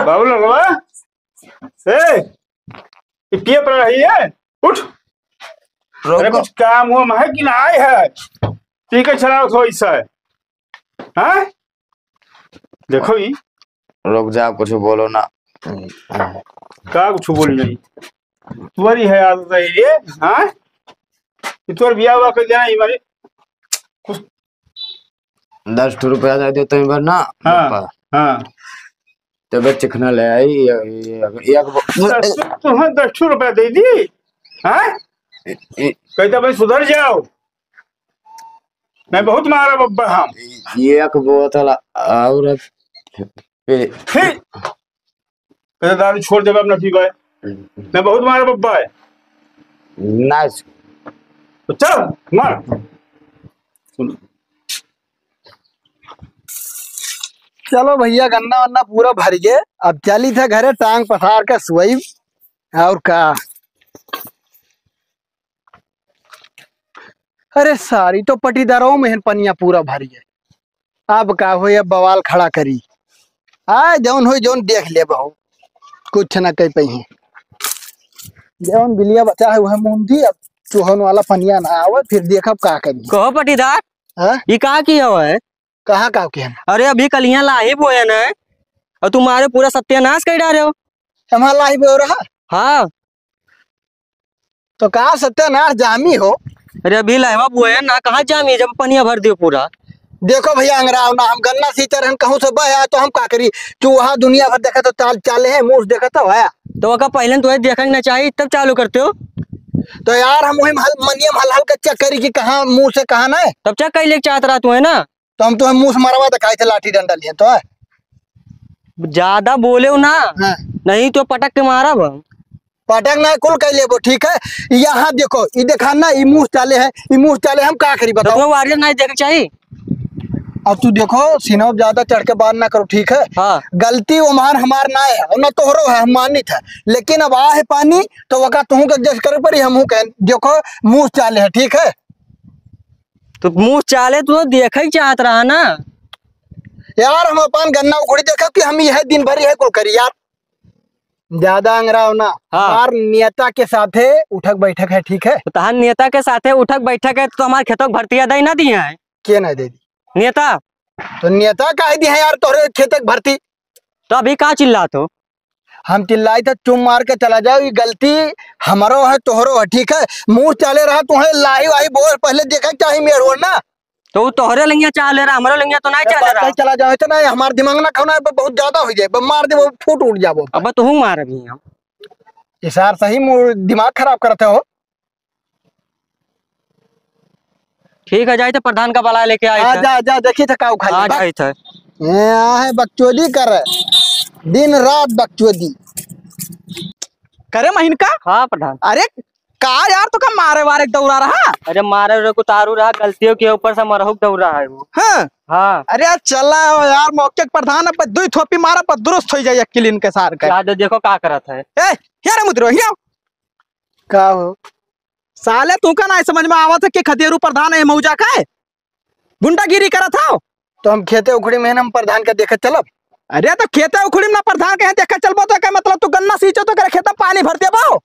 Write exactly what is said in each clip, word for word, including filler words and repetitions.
बाबू लगवा, ए, ये पिए पर रही है, उठ। रोको। अरे कुछ काम हुआ है कि ना आए है? पी के चलाओ थोड़ी सा, हाँ? देखो ई। रुक जा, कुछ बोलो ना। का कुछ बोली नहीं? तुम्हारी है आदत है ये, हाँ? ये तोर बियाह हुआ कर देना, ये मारे कुछ दस ठो रुपया दे देते हैं बार ना, हाँ, पापा। हाँ। तबे चिकना ले आई, ये, ये, ये, एक बो-, दस, तुम्हें दस ठो रुपया दे दी, हाँ? ए, ए, कहता भाई सुधर जाओ, मैं बहुत मारा बब्बा हम। ये एक बोतल और ए, फिर कहता दारू छोड़ देबा, अपना पीबा है। मैं बहुत मारा बब्बा है। ना। तो चल, मार। चलो भैया, गन्ना वन्ना पूरा भर गए, अब चली थे घरे, टांग पसार के सोई। और का? अरे सारी तो पटीदारों में हन पनिया पूरा भर गए। अब का होई, अब बवाल खड़ा करी। आ जौन होई, जौन देख लेब हो, कुछ ना कह पइहे। जौन बिलिया बचा है, वह मूंदी, अब चूहन वाला पनिया ना आवे, फिर देखब का करी। कहो पटीदार, हाँ? ई का किया हुआ है? कहाँ का किया? अरे अभी कलिया लाही बोए न, और तुम्हारे पूरा सत्यानाश कर डारे हो। हमारा लाही बोए रहा? हाँ। तो का सत्यानाश जामी हो? अरे अभी लहवा बोए ना, कहाँ जामी जब पनिया भर दियो पूरा। देखो भैया अंगराव ना, हम गन्ना सींचे रहन कहूँ से बह आए तो हम का करी? चूहा दुनिया भर देखा तो चाल, चाले है, मूस देखा तो है। तो ओका पहले तो देखे के ना चाहिए, तब चालू करते हो। तो यार हम वही हल, मनियम हल हल के चेक करी कि कहाँ मूस है कहाँ ना है। तब चेक कर ले चाहत रहा तू है ना। तो हम तो हम मूस मरवा दिखाई थे लाठी डंडा लिए तो है। ज्यादा बोले हो ना, हाँ। नहीं तो पटक के मारब। पटक ना कुल कह लेबो, ठीक है। यहाँ देखो, ई देखा ना, ई मूस चाले है, ई मूस चाले, हम का करी तो बताओ? तुम्हें वारियर नहीं देखे के चाहिए? अब तू देखो, सीनों पे ज्यादा चढ़ के बात ना करो, ठीक है? हाँ। गलती ओम्हर हमार ना है, और ना तोहरो है, हम मानित है, लेकिन अब आ है पानी, तो वका तुहूँ के adjust करे पड़ी, हमहूँ के। देखो, मूस चाले है, ठीक है? तो मूस चाले तू तो देखे ही चाहत रहा ना। यार, हम अपन गन्ना उखड़ी देखो कि हम यह दिन भर यह कुल करी यार। ज्यादा अंगराव ना। हाँ। हमार नेता के साथे उठक बैठक है, ठीक है? तो तहार नेता के साथे उठक बैठक है, तो हमार खेतों के भरतिया दई ना दिए है। के ना दे दी? नेता। तो नेता काहे दी है यार तोहरे खेत के भरती? तो अभी का चिल्लात हो? हम चिल्लाई तो चुप मार के चला जाओ, ये गलती हमरो है, तोहरो है, ठीक है? मूस चाले रहा, तुम्हें लाही वाही बोल, पहले देखे चाही मेहर ना। तो वो तोहरे लंगिया चाले रहा, हमरो लंगिया तो नहीं चाले रहा। चला जाओ, इतना हमार दिमाग ना खाओ ना, बहुत ज्यादा हो जाए, मार दे, वो फूट उठ जाबो। अब तो हूँ मार अभी हम। इसार सही मू-, दिमाग खराब करते हो। ठीक है, जाइत है प्रधान का बला लेके आइत है। जा, जा, देखी था का उखाली। आ, जाइत है। ये आ है बकचोदी कर, दिन रात बकचोदी। करे महीन का? हाँ प्रधान। अरे का यार, तो का मारे वारे के दौरा रहा? अरे मारे वारे को तारू रहा, गलतियों के ऊपर से मरहु के दौरा है वो। हाँ। हाँ। अरे यार चला हो यार, मौके के प्रधान अब दुई थोपी मारा पर दुरुस्त हो जाए अकेले इनके सार का। याद देखो का करत है। ए, यार मुद्रो, हिया। का हो? साले तू का ना समझ में आवत है कि खदेरू प्रधान है मौजा का है? गुंडागिरी करत हो? तो हम खेते उखड़ी में हम प्रधान का देखे चलब। अरे तो खेते उखड़ी में ना प्रधान के यहाँ देखे चलबो तो का मतलब तू गन्ना सींचो तो करे खेता पानी भर देबो?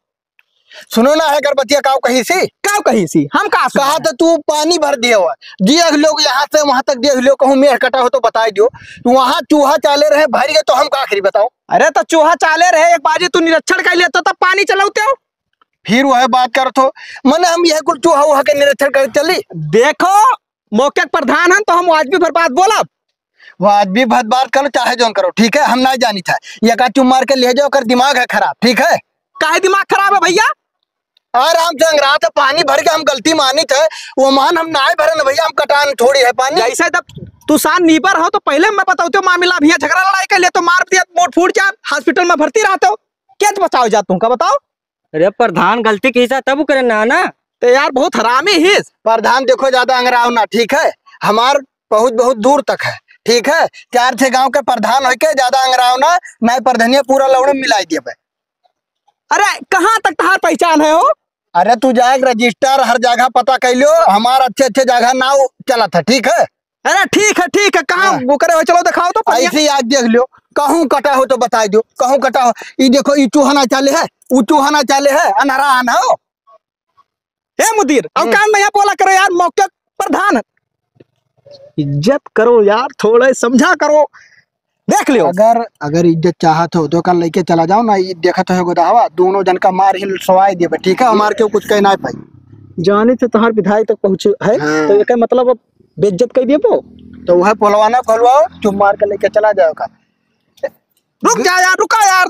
सुनो ना है गरबतिया काव कही सी? काव कही सी? हम का सुना कहा है? तो तू पानी भर दिए हो, देख लोग यहाँ से वहां तक देख लो, कहूँ मेड़ कटा हो तो बताई दियो। तू वहां चूहा चाले रहे भर गए तो हम का आखिरी बताओ? अरे तो चूहा चाले रहे, एक बाजी तू निरीक्षण कर लेते तो तब पानी चलाते हो। फिर वह बात करत हो, मने हम यह कुल चूहा उहा के निरीक्षण कर चली। देखो, मौके के प्रधान हन तो हम वाजबी भर बात बोलब। वाजबी भर बात करो, चाहे जौन करो, ठीक है? हम ना जानी था, ये का चुप मार के ले जाओ, कर दिमाग है खराब, ठीक है? काहे दिमाग खराब है भैया? आराम से अंगरात है, पानी भर के हम गलती मानी थे, वो मान हम ना भरे ना भैया, हम कटान थोड़ी है पानी। जैसे जब तू सान नीबर हो तो पहले मैं बताओ तो मामला भैया झगड़ा लड़ाई कर ले तो मार दिया, मोट फूट जा, हॉस्पिटल में भर्ती रहते हो, क्या बचाओ जा तुमका बताओ? अरे प्रधान गलती की सा तब करे ना, ना। तो यार बहुत हरामी हिस। प्रधान देखो ज्यादा अंगराव ना, ठीक है? हमार पहुँच बहुत दूर तक है, ठीक है? चार छह गांव के प्रधान होके ज्यादा अंगराव ना, नहीं प्रधानिया पूरा लौड़े मिलाई देबे। अरे कहाँ तक तहार पहचान है हो? अरे तू जाए रजिस्टर हर जगह पता कर लियो, हमार अच्छे अच्छे जगह नाव चलत है, ठीक है? अरे ठीक है, ठीक है, कहाँ हाँ। वो करे हो, चलो दिखाओ तो पनिया। ऐसे ही आज देख लियो, कहूँ कटा हो तो बताइ दियो, कहूँ कटा हो। ई देखो, ई चूहा ना चाले है, ऊ चूहा ना चाले है, अनहरा अन हो। ए मुदीर, अब हम्म। कान में यहाँ बोला करो यार, मौके प्रधान। इज्जत करो यार, थोड़ा समझा करो। देख लियो। अगर, अगर इज्जत चाहत हो तो कल लेके चला जाओ ना, ई देखत हो गोदहवा, दोनों जन का मार ही सवाई देबे, ठीक है? हमार केहू कुछ कह ना पाई। जाने से तोहार विधायक तक पहुँचे है, हाँ। तो एकर मतलब अब बेइज्जत कर देबो। तो वह पोलवा ना खोलवाओ, चुप मार के लेके चला जाओ का। रुक जा यार, रुका यार।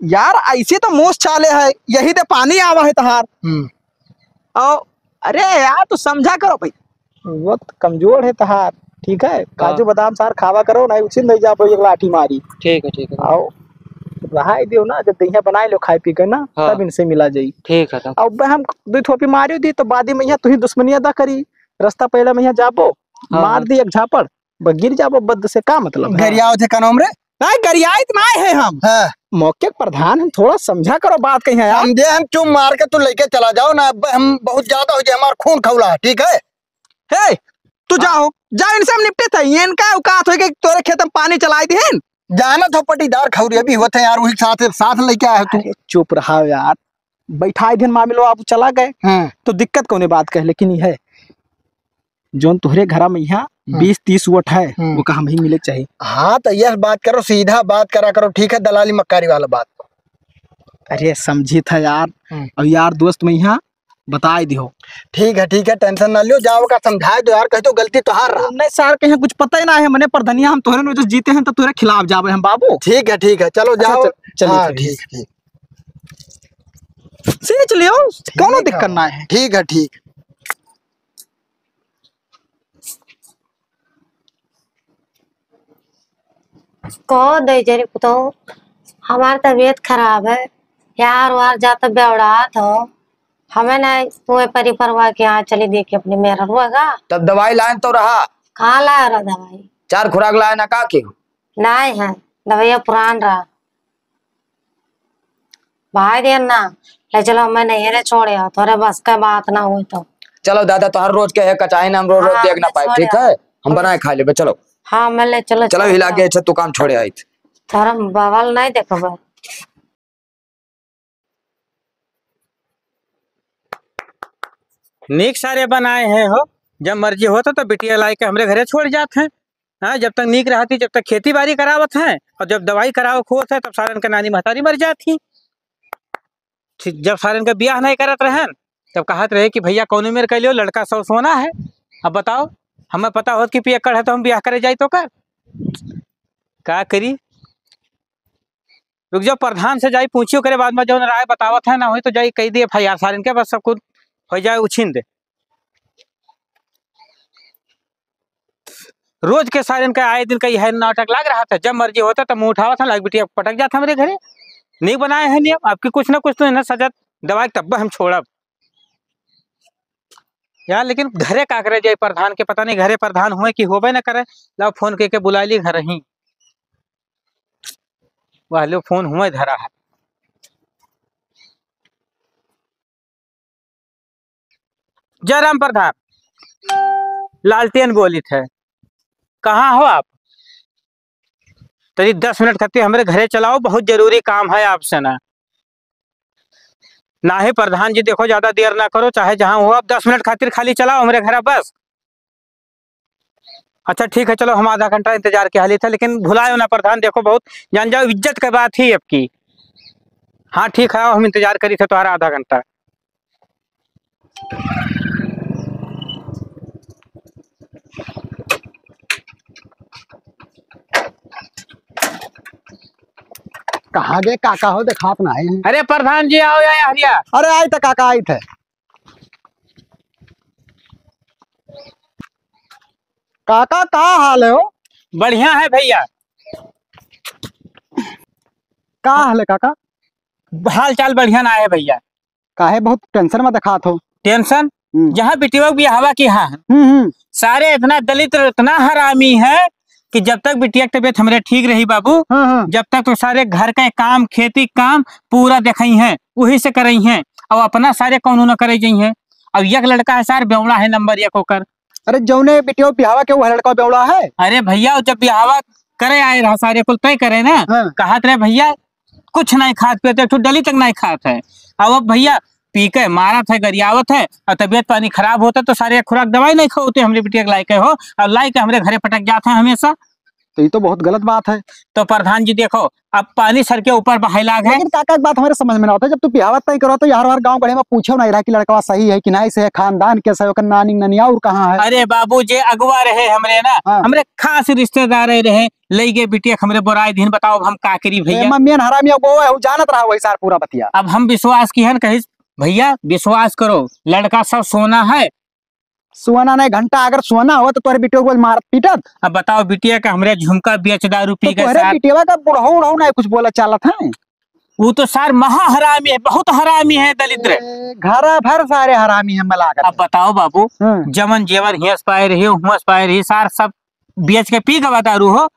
यार, ऐसे तो मोस चाले है, यही दे पानी आवा है तहार। हम्म। और अरे यार, तू समझा करो भाई, वक्त कमजोर है तहार, ठीक है? काजू हाँ। बादाम सार खावा करो, नहीं उछिन नहीं जाबो एक लाठी मारी। ठीक है, ठीक है। आओ, रहाई दियो ना, जब दहिया बनाए लो खाए पी के ना, हाँ। तब इनसे मिला जाई। ठीक है, तब। अब हम दो थोपी मारियो दी, तो बाद में यहाँ तुही दुश्मनी अदा करी, रास्ता पहले में यहाँ जाबो, हाँ, मार हाँ। दी एक झापड़, ब-, गिर जाबो बद से, का मतलब है? गरियाओ थे का नाम रे? नहीं, गरियाइत ना है हम। हाँ। मौके के प्रधान हम, थोड़ा समझा करो बात कहीं यार। समझे हम, चुप मार के तू लेके चला जाओ ना, अब हम बहुत ज्यादा हो जाए, हमार खून खौला, ठीक है? हे, तू हाँ। जाओ, जा, इनसे हम निपटे थे। ये इनका औकात हो कि तोरे खेत में पानी चलाई दिहन। जाना था पटीदार खौरी अभी होते हैं यार, वही साथ, साथ लेके आया है तू। अरे चुप रहा यार, बैठाई दिन मामिलो आप चला गए, हम्म। तो दिक्कत कौने बात कहे, लेकिन ये है, जौन तोहरे घरा में यहाँ हम्म। बीस तीस वोट है, हम्म। वो का हम ही मिले के चाहिए। हाँ, तो यह बात करो, सीधा बात करा करो, ठीक है, दलाली मक्कारी वाला बात। अरे समझी था यार, हम्म। और यार दोस्त में यहाँ बताई दिहो। ठीक है, ठीक है, tension ना लियो, जाओ का समझाए दो यार, कह तो गलती तोहार रहा। नहीं सार, कहीं कुछ पता ही ना है, मने प्रधनिया हम तोहरे नोटिस जीते हैं तो तोहरे खिलाफ जाबे हम बाबू। ठीक है, ठीक है, चलो अच्छा, जाओ। चल-, चलिए, हाँ, चलिए। ठीक, ठीक। सींच लियो, ठीक कौनो है, दिक्कत ना है। ठीक है, ठीक। कहो दे जरी पुतहु, हमार तबीयत खराब है, यार वार जात बेवड़ात हो, हमें ना तुम्हें परी परवा के यहाँ चली दे के अपनी मेहररुआ का। तब दवाई लायन तो रहा। कहाँ लाया रहा दवाई? चार खुराक लायन का के? नाहीं है, दवाइया पुरान रहा। भाई देन ना, ले चलो हमें नैहरे छोड़े आओ, तोरे बस का बात ना होई तो। चलो दादा, तोहर रोज के है कचाई ना, हम रोज रोज हाँ, देख ना हमें पाए, छोड़े ठीक आओ। है? हम बनाए खा लेबे, चलो। हाँ, मैं ले चलो, चलो, चलो, हिला चलो। के अच्छा तू काम छोड़े आइत। तोहरा बवाल नहीं देखबे। नीक सारे बनाए हैं हो, जब मर्जी होत है तो बिटिया लाई के हमरे घरे छोड़ जात हैं। हाँ, जब तक नीक रहती, जब तक खेती बाड़ी करावत हैं और जब दवाई करावे खोत है, तब सारन के नानी महतारी मर जात ही। ठीक, जब सारन के बियाह नहीं करत रहन, तब कहत रहे कि भैया कौनो मेर कर लियो, लड़का सौ सोना है। अब बताओ, हमें पता होत कि पियक्कड़ है तो हम बियाह करे जाई तो कर? का करी? रुक जाओ, प्रधान से जाई पूछियो करे, बाद में जौन राय बतावत है ना होई तो जाई कही दी F I R सारन के, बस सब कुछ हो जाए उछिन दे। रोज के सारन का आए दिन का यह नाटक लाग रहा था, जब मर्जी होता तब मुँह उठावत है, लाग बिटिया पटक जात हमरे घरे। नहीं बनाए हैं नियम, आपकी कुछ ना कुछ तो इन्हें सजा दवाई तब हम छोड़ब। यार, लेकिन घरे का करे जाए प्रधान के, पता नहीं घरे प्रधान हुए कि होबे न करे। लाओ, फोन के, के बुला ली घर ही। वह लो, फोन हुए धरा है। जय राम प्रधान, लालटेन बोलित है, कहाँ हो आप? तनी दस मिनट खातिर हमरे घरे चलाओ, बहुत जरूरी काम है आपसे ना। नाहीं प्रधान जी, देखो, ज्यादा देर ना करो, चाहे जहाँ हो आप, दस मिनट खातिर खाली चलाओ हमरे घरा बस। अच्छा ठीक है, चलो, हम आधा घंटा इंतजार के हाली था, लेकिन भुलायो ना प्रधान, देखो, बहुत जान जाओ, इज्जत के बात ही आपकी। हाँ ठीक है, आओ, हम इंतजार करी थे तुम्हारा आधा घंटा। कहाँ गए काका हो, देखात ना है। अरे प्रधान जी, आओ या हरिया। अरे आई थे काका, आई थे। काका, का हाल है हो? बढ़िया है भैया। का हाल है काका? हाल चाल बढ़िया ना है भैया। काहे बहुत tension में देखात हो? Tension? हम्म। जहाँ बिटिया बियाहवा की हाँ। हम्म, हम्म। सारे इतना दलित, इतना हरामी है कि जब तक बिटिया की तबीयत हमरे ठीक रही बाबू, हाँ, हाँ। जब तक तो सारे घर का काम, खेती काम पूरा देखई हैं, वही से करई हैं, और अपना सारे कौनो न करे जाई हैं। और एक लड़का है सार बेवड़ा है नंबर एक ओकर, अरे जौने बिटिया बिहावा के वो लड़का बेवड़ा है। अरे भइया, जब बिहावा करे आए रहा, सारे कुल तय करे ना, हाँ। कहत रहे, "भइया कुछ नाहीं खात पियत, एक ठो डली तक नाहीं खात है।" अब, अब भइया पी के मारत है, गरियावत है, और तबियत पानी खराब होत है, तो सारे एक खुराक दवाई नाहीं खावत है, हमरे बिटिया के लाइके हो, और लाइके हमरे घरे पटक जात है हमेसा। तो ये तो बहुत गलत बात है। तो प्रधान जी देखो, अब पानी सर के ऊपर बहाए लाग है। लेकिन काका, एक बात हमरे समझ में ना आवत है, जब तू बिहावा तय करत है, यार, हर गाँव गढ़े में पूछो नाहीं रहा कि लड़कवा सही है कि नाहीं सही है, खानदान कैसा है, ओकर नानी ननिया और कहाँ है? अरे बाबू, जे अगुआ रहे हमरे ना, हाँ। हमरे खास रिश्तेदार रहे, लइ गए बिटिया के हमरे बोराई दिन, बताओ अब हम का करी भइया? मम्मी हरामी वो है, वो जानत रहा वही सार पूरा बतिया। अब हम विश्वास किहन कहिस, "भइया विश्वास करो, लड़का सब सोना है।" सोना नहीं, घंटा अगर सोना हो तो तोहरे बिटिया को रोज मारत पीटत। अब बताओ, बिटिया के हमरे झुमका बेच, दारू पी तो के तोहरे सार बिटिया का बुढ़ऊ उढ़ऊ नहीं कुछ बोला चालत है। वो तो सार महा हरामी है, बहुत हरामी है दलिद्र। ए, घरा भर सारे हरामी है, मला करत अब है। बताओ बाबू, हाँ। जवन जेवर हियस पाए रही, हुआस पाए रही, सार सब बेच के पी गवा दारू हो।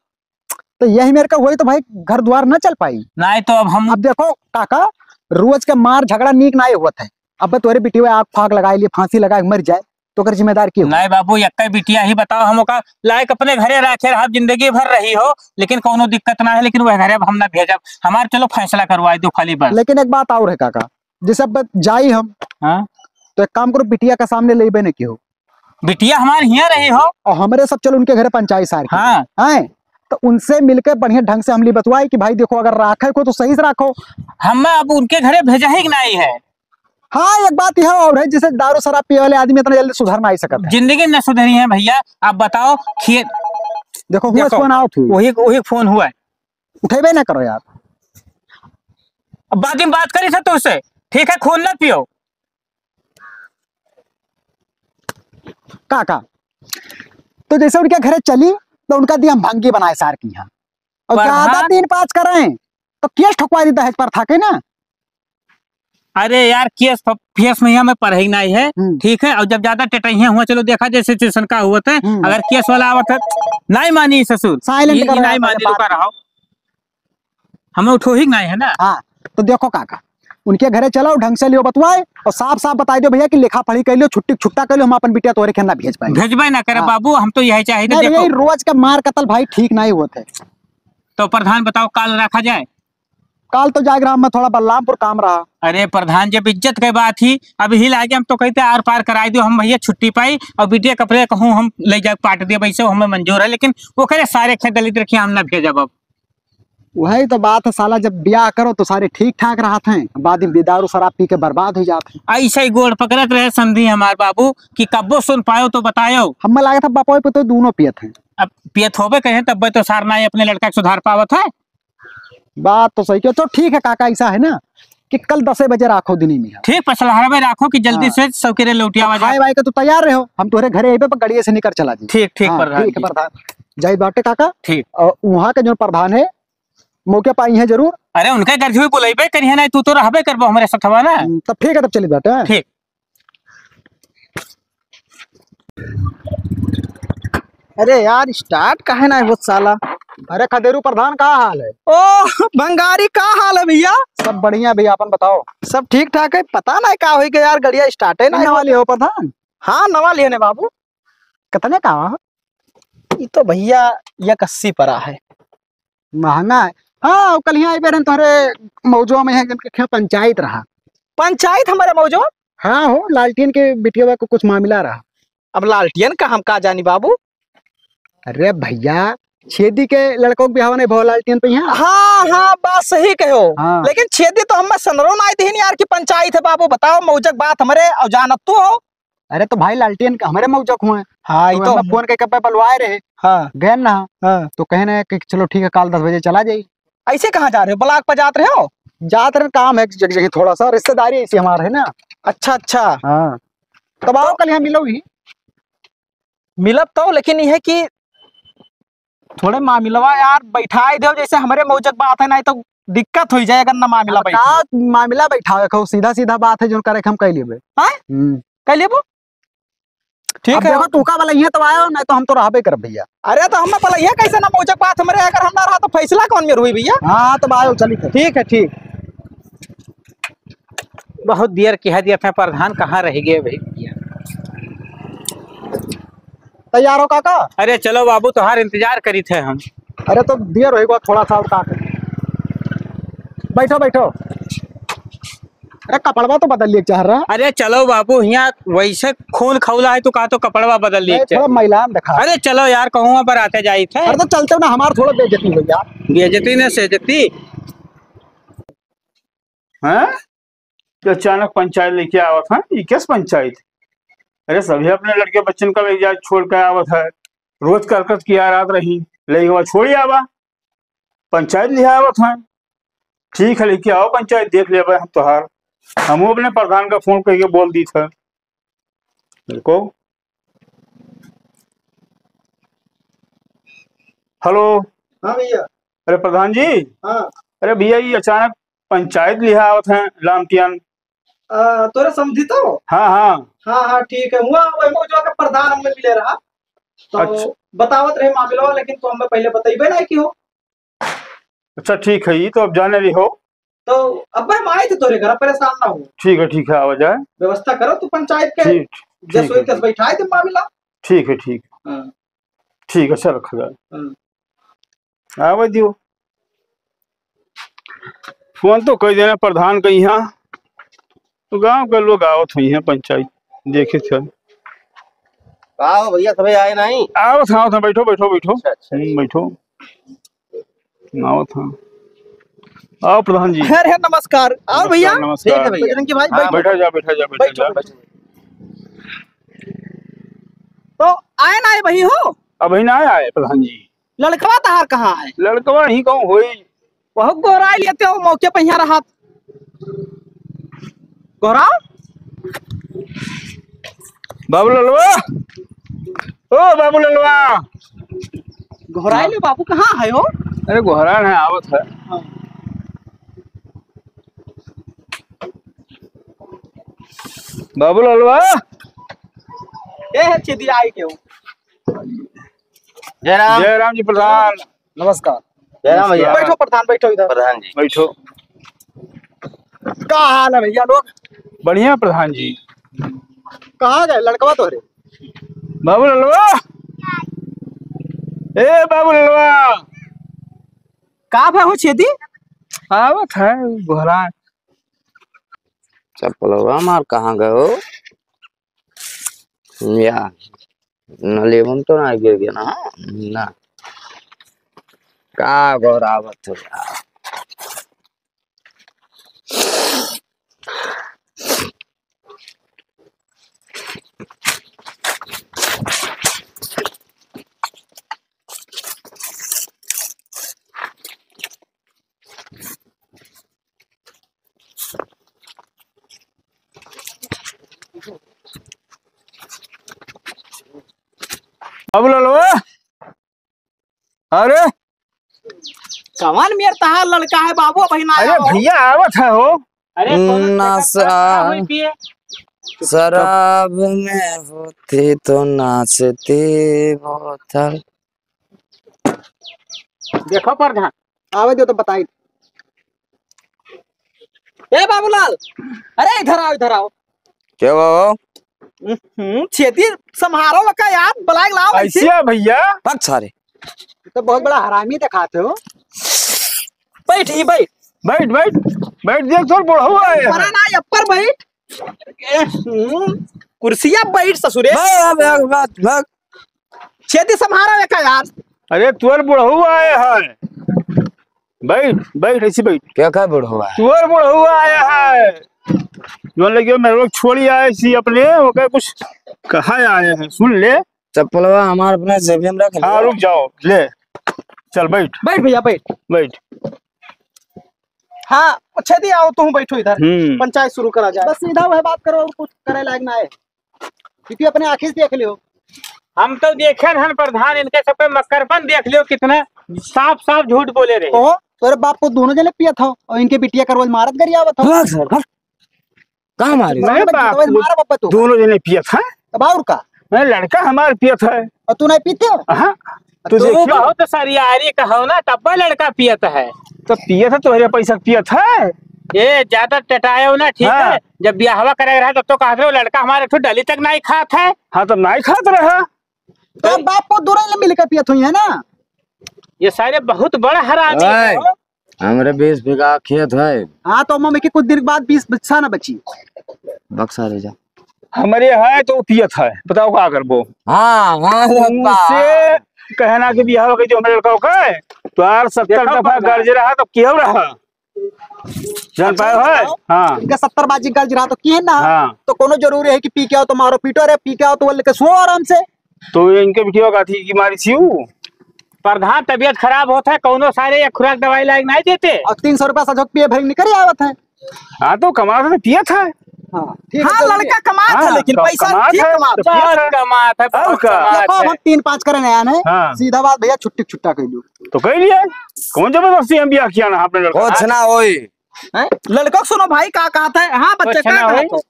तो यही मेरे का हुई तो भाई घर द्वार ना चल पाई। नहीं तो अब हम अब देखो काका, रोज के मार झगड़ा नीक नाहीं होत है। अब तोरे बिटिया आग फाग लगाए लिए, फांसी लगा के मर जाए, तो ओकर जिम्मेदार के हो? नहीं बाबू, एक्कै बिटिया ही बताओ, हम ओका लायक अपने घरे राखे रहब, जिंदगी भर रही हो, लेकिन कौनो दिक्कत ना है, लेकिन वह घरे अब हम ना भेजब। हमार चलो फैसला करवाई दो खाली बस। लेकिन एक बात और है काका, जैसे अब जाई हम, हाँ? तो एक काम करो, बिटिया का सामने लेबे न किहो। बिटिया हमार हियाँ रही हो। और हमरे सब चलो उनके घरे पंचायत सार के। हाँ। हैं? तो उनसे मिलके बढ़िया ढंग से हम ली बतवाई कि भाई देखो, अगर राखे को तो सही से राखो। हम अब उनके घरे भेजा ही कि नहीं है। हाँ, एक बात यह और है, जैसे दारू शराब पिए वाले आदमी इतना जल्दी सुधर ना ही सकत है। जिंदगी में ना सुधरी है भैया। आप बताओ, खिए-, देखो, हुआ देखो, फोन आओ थी। वही, वही फोन हुआ है। उठेबे ना करो यार। अब बाद में बात करी था तुझसे, ठीक है, खून ना पियो। का, का? तो जैसे उनके घरे चली, तो उनका दिया हम भंगी बनाए सार की यहाँ। और ज्यादा प्रधान तीन पाँच करें, तो केस ठोकवा दी दहेज प्रथा के ना। अरे यार, केस फ-, केस में यहाँ में पढ़े ही नहीं है, हम्म। ठीक है? और जब ज्यादा टेटैया हुआ, चलो देखा जाए situation का हुआ था, हम्म। अगर केस वाला आवत है, नहीं मानी ससुर, silent ये, ये करो नहीं यार, मानी, बात रुका रहो। हमें उठो ही नहीं है ना। हाँ, तो देखो काका, उनके घरे चलो, ढंग से लियो बतवाए और साफ साफ बताई दो भैया कि लिखा पढ़ी कर लियो, छुट्टी छुट्टा कर लियो, हम अपन बिटिया तोहरे खेना भेज पाए। भेजबे ना करे हाँ। बाबू, हम तो यही चाहिए। नहीं देखो, भैया, रोज का मार कतल भाई ठीक नहीं होते। तो प्रधान बताओ, काल रखा जाए? काल तो जाए रहा, मैं थोड़ा बलरामपुर काम रहा। अरे प्रधान, जब इज्जत के बात ही, अब ही लागे हम तो कहते आर पार कराई दियो, हम भैया छुट्टी पाई और बिटिया कपड़े कहूँ हम ले जाके पाट दिए, वैसे हमें मंजूर है, लेकिन वो करे सारे खेत दलित रखिए, हम ना भेजब अब। वही तो बात है साला, जब ब्याह करो तो सारे ठीक ठाक रहत हैं, बाद में दारू शराब पी के बर्बाद हो जात हैं। ऐसे ही गोड़ पकड़त रहे समधी हमार बाबू कि कब्बो सुन पायो तो बतायो। हमें लागत है बापोय पे तो दोनों पियत हैं। अब पियत होबे कहे तब तो सार ना अपने लड़का के सुधार पावत है। बात तो सही कहो। तो ठीक है काका, ऐसा है ना कि कल दसे बजे राखो दिनी में। ठीक, पसलहरा में राखो कि जल्दी हाँ। से सौकेरे लौटिया तो आवा खाए जाए। वाए के तो तैयार रहो, हम तोहरे घरे अइबे पर गड़िए से निकर चला जी। ठीक, ठीक हाँ, प्रधान ठीक है जी। प्रधान। जय बाटे काका। ठीक। और वहाँ के जो प्रधान है, मौके पर आई है जरूर। अरे उनके घर भी बुलाइबे करिए ना, तू तो रहबे करबो हमारे साथ ना। हम्म, तब ठीक है, तब चली बाटे, हाँ। ठीक। अरे यार, start काहे ना होत साला? अरे खदेरू प्रधान, का हाल है? ओ भंगारी, का हाल है भैया? सब बढ़िया भैया, अपन बताओ। सब ठीक ठाक है, पता ना का होई के यार, गड़िया start है ना। नवा लियो प्रधान? हाँ, नवा लियो ने बाबू। कितने का हुआ? ये तो भैया एक अस्सी परा है। महंगा है। हाँ, वो कल यहाँ आए बैरन तोहरे मौजवा में है, जिनके खेत पंचायत रहा। पंचायत हमारे मौजवा? हाँ हो, लालटेन के बिटिया को कुछ मामला रहा। अब लालटेन का हम का जानी बाबू? अरे भैया, छेदी के लड़कों के बिहाव नहीं भो लालटेन पे यहाँ। हाँ, हाँ, बात सही कहो। हाँ। लेकिन छेदी तो हमें सनरो ना आई थी यार कि पंचायत है बाबू, बताओ मौजक बात हमारे और जानत तू हो। अरे तो भाई लालटेन के हमरे मौजक हुए। हाँ, ई तो तो हमें फोन करके पे बलवाए रहे। हाँ। गए ना। हाँ। तो कहे ना कि चलो ठीक है, काल दस बजे चला जाई। ऐसे कहाँ जा रहे हो? ब्लॉक पर जात रहे हो? जात रहे, काम है एक जगह, जगह थोड़ा सा, रिश्तेदारी ऐसी हमारे है ना। अच्छा, अच्छा। हाँ। तब आओ, कल यहाँ मिलो ही। मिलब तो, लेकिन ये है कि थोड़े मामिलवा यार बैठाए दो, जैसे हमरे मौजक बात है, नहीं तो दिक्कत हो जाए अगर ना मामिला अब बैठे। का मामिला बैठावे को, सीधा सीधा बात है, जो करे के हम कह लेबे। हाँ? हम्म। कह लेबो? ठीक अब है। देखो, तू का बोला, ये तो आयो, नहीं तो हम तो रहबे करब भैया। अरे तो हम बोला, ये कैसे ना मौजक बात हमरे, अगर हम ना रहा तो फैसला कौन मेर हुई भैया? हाँ, तो आयो, चली फिर। ठीक है, ठीक। बहुत देर किहा दिया था प्रधान, कहाँ रह गए भैया? तैयार हो काका? अरे चलो बाबू, तोहार इंतजार करित है हम। अरे तो दियर होई बा थोड़ा सा और का करी। बैठो, बैठो। अरे कपड़वा तो बदल लिए चाह रहा। अरे चलो बाबू, हियाँ वैसे खून खौला है, तू कहा तो कपड़वा बदल लिए नहीं, चाह। थोड़ा मैलान दिखा। अरे चलो यार, कहूँ पर आते जाइत है। अरे तो चलते हो ना, हमार थोड़ा बेइज्जती हो यार। बेइज्जती न सेइज्जती। हैं? कि अचानक पंचायत लेके आवत हैं, ई कैस पंचायत? अरे सभी अपने लड़के बच्चन का ले जा छोड़ के आवत है, रोज करकट किया रात रही, ले गवा छोड़ आवा, पंचायत ले आवत हैं। ठीक है, लेके आओ पंचायत, देख लेबे हम तोहार। हमहू अपने प्रधान का फोन करके बोल दी था। देखो, हेलो। हाँ भैया। अरे प्रधान जी। हाँ। अरे भैया, ये अचानक पंचायत लिहा आवत हैं लामटियन। आ, तोरे समझी तो? हाँ, हाँ। हाँ, हाँ, ठीक है। हुआ वही मौजवा के प्रधान हमने मिले रहा, तो अच्छा। बतावत रहे मामला, लेकिन तो हमें पहले बताइबे नहीं कि हो। अच्छा, ठीक है, ये तो अब जाने रही हो। तो अब हम आए थे तोरे घर, परेशान ना हो। ठीक है, ठीक है, आवा जाए। व्यवस्था करो तू पंचायत के, ठीक, जस ठीक वही है, तस ठीक। बैठाए दे मामला। ठीक है, ठीक। हाँ। ठीक है, अच्छा रखा जाए। हाँ। आवे दियो। फोन तो कह देना प्रधान के यहाँ, तो गांव के लोग आवत हुई हैं पंचायत देखे थे। का हो भैया, सभी आए नहीं? आवत हैं, आवत हैं, बैठो, बैठो, बैठो। अच्छा, अच्छा। हम्म, बैठो। आवत हैं। आओ प्रधान जी। अरे नमस्कार, आओ नमस्कार, भैया। नमस्कार। ठीक है भैया। बजरंगी भाई, हाँ, बैठो। बैठा जा, बैठा जा, बैठा बैठो, जा। बैठो। तो आए ना आए वही हो? अबही ना आए प्रधान जी। लड़कवा तहार कहाँ है? लड़कवा ही कहूँ होई। बहुत गोहराई लेते हो मौके पे यहाँ रहा। गोहराओ। बाबू ललवा, ओ बाबू ललवा। गोहराई ले बाबू, कहाँ है हो? अरे गोहरान है, आवत है। हाँ। बाबू ललवा। ए है छिदी आई के हो। जय राम। जय राम जी प्रधान। नमस्कार। जय राम भैया। नमस्कार। बैठो प्रधान, बैठो इधर। प्रधान जी। बैठो। का हाल है भैया लोग? बढ़िया प्रधान जी। कहाँ गए लड़कवा तोहरे? बाबू ललवा, ए बाबू ललवा। का भा हो छेदी? आवत है गोहरान। चप्पलवा हमार कहाँ गयो? या, न लेवन तो ना गिर गया ना, ना। का गोहरावत हो यार? बाबू ललवा, अरे कवन मेर तहार लड़का है बाबू, अबही ना अरे आवा हो। भैया आवत है हो। अरे कौनो नशा शराब हुई पिए। शराब में होती तो नाचती बोतल। देखो प्रधान। आवे दो तो बताई। ए बाबूलाल, अरे इधर आओ, इधर आओ। क्या हुआ हो? हम्म, छेदी संभारो का यार, बुलाए लाओ ऐसे। ऐसे है भैया। भाग सारे। तो बहुत बड़ा हरामी दिखाते हो। बैठ ही बैठ। बैठ, बैठ, बैठ, देख तोर बुढ़ऊ आए हैं। परा ना, अप्पर बैठ। ए, हम्म, कुर्सिया बैठ ससुरे। भाग, भाग, भाग, भाग। छेदी संभारा का यार। अरे तोर बुढ़ऊ आए हैं। बैठ, बैठ, ऐसे बैठ। क्या का बुढ़ऊ आए? तोर बुढ़ऊ आए हैं। जौन लगे मेरे लोग छोड़ी आए सी अपने, ओकर कुछ कहा आए हैं, सुन ले। चप्पलवा हमार अपने जेबे में रख ले। हाँ, रुक जाओ, ले। चल, बैठ। बैठ भैया, बैठ। बैठ। हाँ, अच्छा दी, आओ, तुम बैठो इधर। हम्म। पंचायत शुरू करा जाए। बस सीधा वह बात करो, और कुछ करे लायक ना है। क्योंकि अपने आँखी से देख लियो। हम तो देखे हन प्रधान, इनके सब पे मक्करपन देख लियो, कितना साफ साफ झूठ बोले रहे। ओहो, तोरे बाप को दोनों जने पियत हो और इनके बिटिया का रोज मारत गरियावत हो। भाग सर, भाग। कहाँ मारे? नहीं बाप, मारा बापा तू। दोनों जने पियत हैं। तब और का? मैं लड़का हमार पियत है। और तू नहीं पीते हो? हाँ। तू तू देखियो। बहुत सरियारी कहो ना, तब लड़का पियत है। तो पियत है, तोहरे पैसा पियत है। ए, ज्यादा टटायो ना, ठीक हाँ। है? जब ब्याहवा करे रहा, तब तो कहत रहे, "वो लड़का हमारे एक ठो डली तक नहीं खात है।" हाँ, तब नहीं खात रहा। तो बाप पूत दोनों ले मिलके पियत हुई है ना? ये सारे बहुत बड़ा हरामी है। ओए, हमरे बीस बीघा खेत है। हाँ, तो मम्मी के कुछ दिन बाद बीस बिस्सा ना बची। बक्सा ले जा। हमरे है तो पियत है, बताओ का करबो? हाँ, हाँ, रे बाप। उनसे कहना कि बियाह हो गई जो हमरे लड़का का है, तो यार सत्तर देखो दफा बाबा। गर्ज रहा तो क्यों रहा? जान अच्छा, पाए हो? बताओ। हाँ। इनका सत्तर बाजी गर्ज रहा तो किए ना? हाँ। तो कोनो जरूरी है कि पी के आओ तो मारो पीटो, रे पी के आओ तो बोल के सो आराम से। तो ये इनके बिटिया का थी कि मारी थी ऊ। प्रधान तबीयत खराब होत है, कौनो सारे एक खुराक दवाई लायक नहीं देते। और तीन सौ रुपया सजोक पिए भर निकल आवत है। हाँ, तो कमात है तो पियत है। हाँ, ठीक है, हाँ, चलिए। लड़का कमात है, हाँ, लेकिन तो पैसा कमात ठीक है, कमात तो है। पियत है। बहुत कमात है, और बहुत का? कमात देखो, है। हम तीन पाँच करे नया नहीं, हाँ। सीधा बात भैया, छुट्टी छुट्टा कर लो। तो कह लिया, कौन जबरदस्ती हम ब्याह किया ना अपने लड़का? कुछ ना होई। हैं? लड़का सुनो भाई, का कहत है? हाँ, बच्चे, कुछ का ना कहत होई। हो?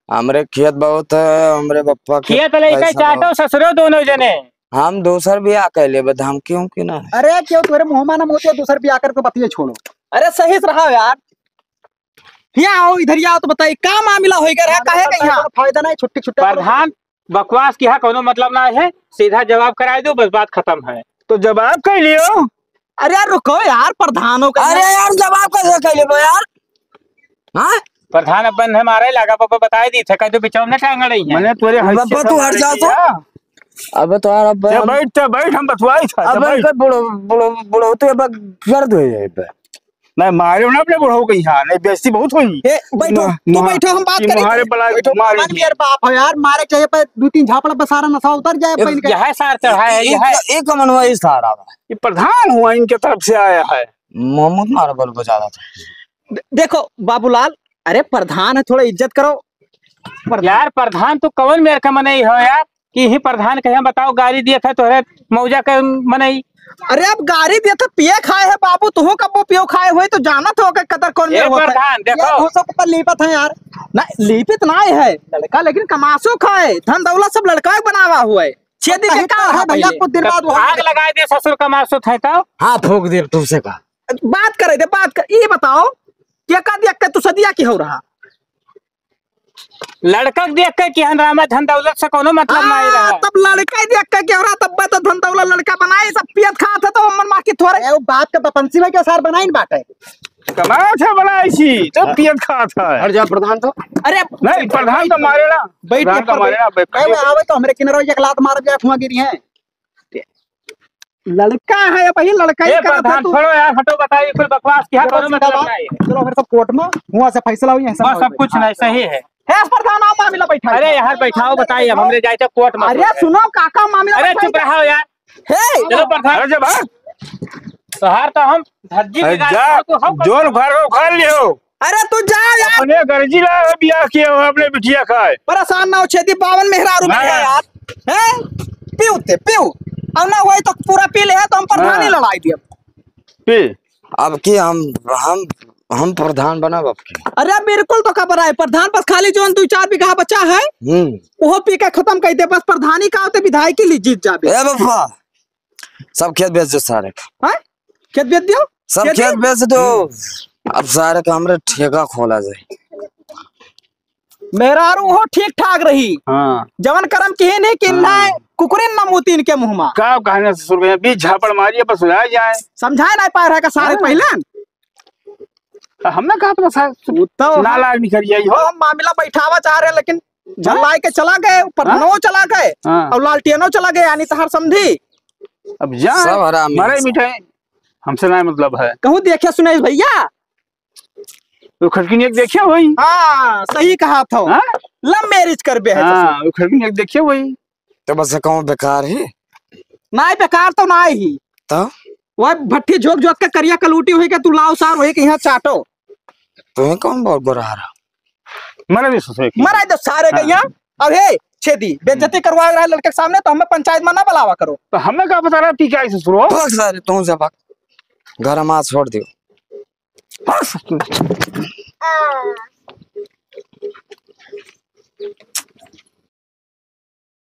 हमरे खेत बहुत है, हमरे बप्पा के खेत लइके पैसा चाटो बहुत। ससुरो दोनों जने। हम दूसर बियाह कर लेबे, धमकी उमकी ना है। अरे, क्यों तोरे मुँह माना मोतिया दूसर बियाह करके बतिये छोड़ो। अरे, सही से रहा यार। यहाँ आओ, इधर ही आओ तो बताइए, का मामला होइगा रहा, काहे का यहाँ? फायदा नहीं, छुट्टी छुट्टी प्रधान, बकवास किहा कौनो मतलब ना है, सीधा जवाब कराए दो, बस बात खतम है। तो जवाब कर लियो। अरे यार रुको यार, प्रधानों का अरे यार जवाब कैसे कर लेबो यार? हाँ? प्रधान अपन है मारे लागा, पापा बताए दी थे, कह दो बिचाव न टांग रही है। मने तोरे बप्पा हैसियत तू हट जा तो। अबे तो यार अब ते हम बैठ, ते बैठ, हम बतवाई था, ते अबे बैठ। इनका बुढ़ो, बुढ़ो, बुढ़ो तो अब गर्द हो जाए बे। नहीं, मारे ना अपने बुढ़ऊ के यहाँ, नहीं, बेइज्जती बहुत होई। ए, बैठो, ना, तू ना, बैठो, हम बात कि करें। तुम्हारे बला बैठो, मारे भगवान के यार बाप है यार, मारे चाहिए पर दो तीन झापड़ पर सारा नशा उतर जाए, एक, पहन के। यह सार चढ़ा है, यह एक, एक कमनवा ही सारा बा। ये प्रधान हुआ, इनके तरफ से आया है। मोहम्मद मारा बोल बजा रहा था। दे-, देखो बाबूलाल, अरे प्रधान है, थोड़ा इज्जत करो। प्रधान। यार प्रधान तो कौन मेरे का मनई हो यार? कि ही प्रधान के यहाँ बताओ, गारी दिए थे तोहरे मौजा के मनई। अरे, अब गारी दिए थे, पिए खाए है बाबू, तुहू कब्बो पियो खाए हुए तो जानत हो के कदर कौन ए मेर होत है। प्रधान, देखो। ये घूसो के ऊपर लीपत है यार। ना, लीपित ना है लड़का, लेकिन कमासो खाए, धन दौलत सब लड़का ही बनावा हुआ है। छेदी के कहीं का तो है रहा भैया, पहले? कुछ दिन बाद वो आग लगाए दे ससुर कमासो थे तो। हाँ, फूंक दे तुमसे का। बात करे दे, बात कर, ये बताओ, के का दिया के तू सदिया की हो रहा? लड़का के देख के किहन रामा, धन दौलत से कोनो मतलब नाहीं रहा। तब लड़का ही देख के क्यों रहा, तब तो धन दौलत लड़का बनाए, सब पियत खात है, तो हमन माँ की थोड़े। ए, वो बाप के बपंसी में के सार बनाइन बाटे। कमात है बनाई सी, तो हाँ। पियत खात है। हट जा प्रधान तो। अरे नहीं, प्रधान तो मारे ना। बैठ प्रधान के तो मारे ना, बैठ ए, वो आवे तो हमरे किनारे एक लात मार जाए, हुआ गिरी है। लड़का है भाई, लड़का ही ए, करत है प्रधान, तू। छोड़ो यार, हटो, बताइए, कुल बकवास किया, चलो, कोनो मतलब नहीं है। चलो, फिर सब कोर्ट में, हुआ से फैसला हुई, ऐसा बस, सब कुछ नहीं, सही है। हे, प्रधान, आओ, मामला बैठाओ। अरे यार, बैठाओ, बताइए, अब हमरे जाए थे कोर्ट में। अरे, सुनो, काका, मामला अरे, बैठाओ। चुप रहो यार। हे! चलो, प्रधान। अरे, जब भाग। तोहार तो हम धज्जी अरे, बिगाड़ जा, दिए, तो हम जोन उखाड़ के उखाड़ लियो। अरे तू जा यार। अपने गर्जी ला बियाह किया हो अपने बिटिया का है। परेशान ना हो, छेदी बावन मेहरारू में हाँ। है यार। हैं? पीऊ ते, पीऊ। अब ना हुआ तो पूरा पी ले है तो हम प्रधानी हाँ। लड़ाई दिए। पी। अब की हम, हम, हम प्रधान बना बाप की। अरे बिल्कुल तो का बनाए प्रधान, बस खाली जोन दो चार बीघा बचा है, हम्म। वो पी के खत्म कर दे, बस प्रधानी का होते विधायकी ली जीत जाबे। ए बापा, सब खेत बेच दो सारे का। हैं? खेत बेच दियो? सब खेत खेत ही? बेच दो। अब सारे का हमरे ठेका खोला जाए। मेहरारू हो ठीक ठाक रही। हाँ। जवन करम किहे नहीं कि हाँ। ना कुकुरे न मूती इनके मुँह मा। का कहने ससुर के बीच झापड़ मारिए बस हो जाए। समझाए ना पा रहा का सारे हाँ। पहले। हमने कहा था साहब, वो तो नालायक निकल गया हो। हम मामला बैठावा चाह रहे, लेकिन हाँ? झल्लाए के चला गए, प्रधानो हाँ? चला गए हाँ। और लालटेनो चला गए, यानी तहार समझी। अब जा, सब हरामी मरे है सब। मिटे, हमसे ना मतलब है। कहूँ देखे सुने भैया? तो खटकिन एक देखे वही। हाँ, सही कहा था। हाँ? Love marriage करबे है हाँ, ससुर। वो खटकिन एक देखे वही। तो बस कहूँ बेकार है? नाहीं, बेकार तो नाहीं ही। तो? वह भट्ठी झोंक झोंक के करिया कलूटी हुई के तू लाओ सार वही के यहाँ चाटो। तुम्हें कौन बहुत गोरा रहा? मरे भी ससुर की। मरे तो सारे हाँ। के यहाँ। अब हे, छेदी, बेइज्जती हम्म। करवा रहा है लड़के के सामने, तो हमें पंचायत में ना बुलावा करो। तो हमें का पता रहा, पी के आई ससुर हो? भाग सारे, तुम से भाग। घर में छोड़ दियो। भाग ससुर।